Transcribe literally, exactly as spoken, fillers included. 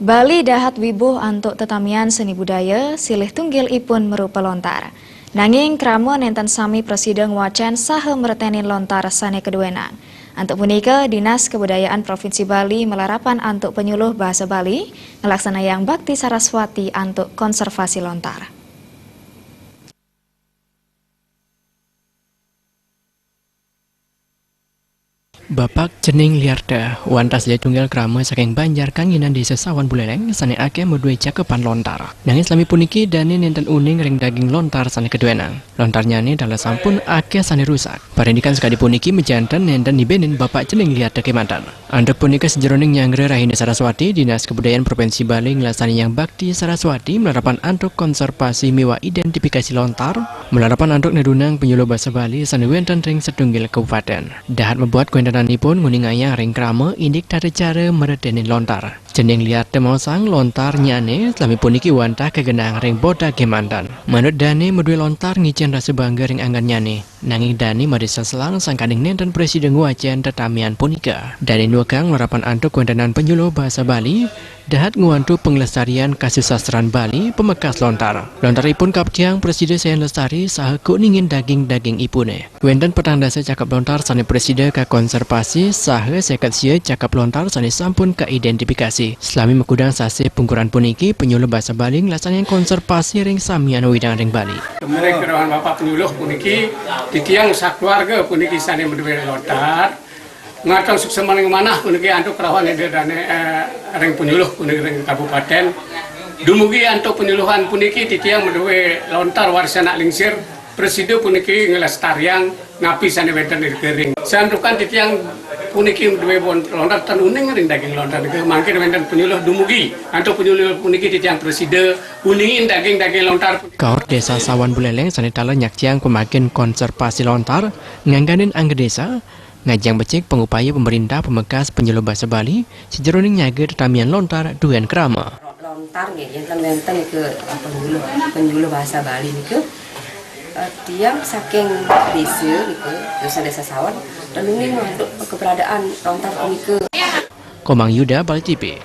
Bali dahat wibuh antuk tetamian seni budaya, silih tunggil ipun merupa lontar. Nanging krama nenten sami prasida ngwacen saha mretenin lontar sane kaduenan. Antuk punika, Dinas Kebudayaan Provinsi Bali malarapan antuk penyuluh bahasa Bali nglaksanayang bakti Saraswati antuk konservasi lontar. Bapak Cening Liarta, wantah silih tunggil krama saking Banjar Kanginan, Desa Sawan Buleleng, sane akeh madue cakepan lontar. Nanging salami puniki dane nenten uning ring daging lontar sane kaduenan. Lontarnyane taler sampun akeh sane rusak. Parindikan sakadi puniki majanten nenten nibenin Bapak Cening Liarta kemanten. Antuk punika, sajeroning nyanggra Rahina Saraswati, Dinas Kebudayaan Provinsi Bali nglaksani yang bakti Saraswati malarapan antuk konservasi miwah identifikasi lontar, malarapan antuk nedunang penyuluh basa Bali sane wenten ring setunggal kabupaten. Dahat mabuat kawentenanipun nguningayang ring krama indik tata cara mretenin lontar. Cening Liarta maosang lontarnyane salami puniki wantah kagenang ring boda kemanten. Manut dane, madue lontar ngicen rasa bangga ring anggennyane. Nanging dane madue seselang sangkaning nenten prasida ngwacen tetamian punika. Dane nuekang malarapan antuk kawentenan penyuluh basa Bali, dahat ngwantu penglestarian kasusastran Bali pamekas lontar. Lontaripun kaptiang prasida sayan lestari saha kauningin daging-dagingipune. Wenten petang dasa cakep lontar sane prasida kakonservasi saha seket sia cakep lontar sane sampun kaidentifikasi. Salami makudang sasih pungkuran puniki, penyuluh basa Bali nglaksanaken konservasi ring samian wewidangan ring Bali. Ring kerauhan Bapak Penyuluh puniki, titiang sakeluarga puniki sane madue lontar, ngaturang suksma ring manah puniki antuk kerauhan Ida Dane, eh, ring penyuluh puniki ring kabupaten. Dumugi antuk penyuluhan puniki, titiang madue lontar warisan anak lingsir, prasida puniki nglestariang napi sane wenten ring. Santukan titiang puniki madue bon lontar ten uning ring daging lontar nika, mangkin wenten penyuluh dumugi antuk penyuluh puniki titiang prasida uningin daging-daging lontar. Kaur Desa Sawan Buleleng sane taler nyaktiang pamakin konservasi lontar ngangganin angga desa, ngajeng becik pangupaya pemerintah pamekas penyuluh basa Bali sajeroning nyaga tetamian lontar duen krama. Lontar nggih, yen ten wenten nika, eh, penyuluh, penyuluh bahasa Bali nika, eh, tiang saking desa nika, Desa, Desa Sawan, ten uning untuk keberadaan lontar punika. Komang Yuda, Bali T V.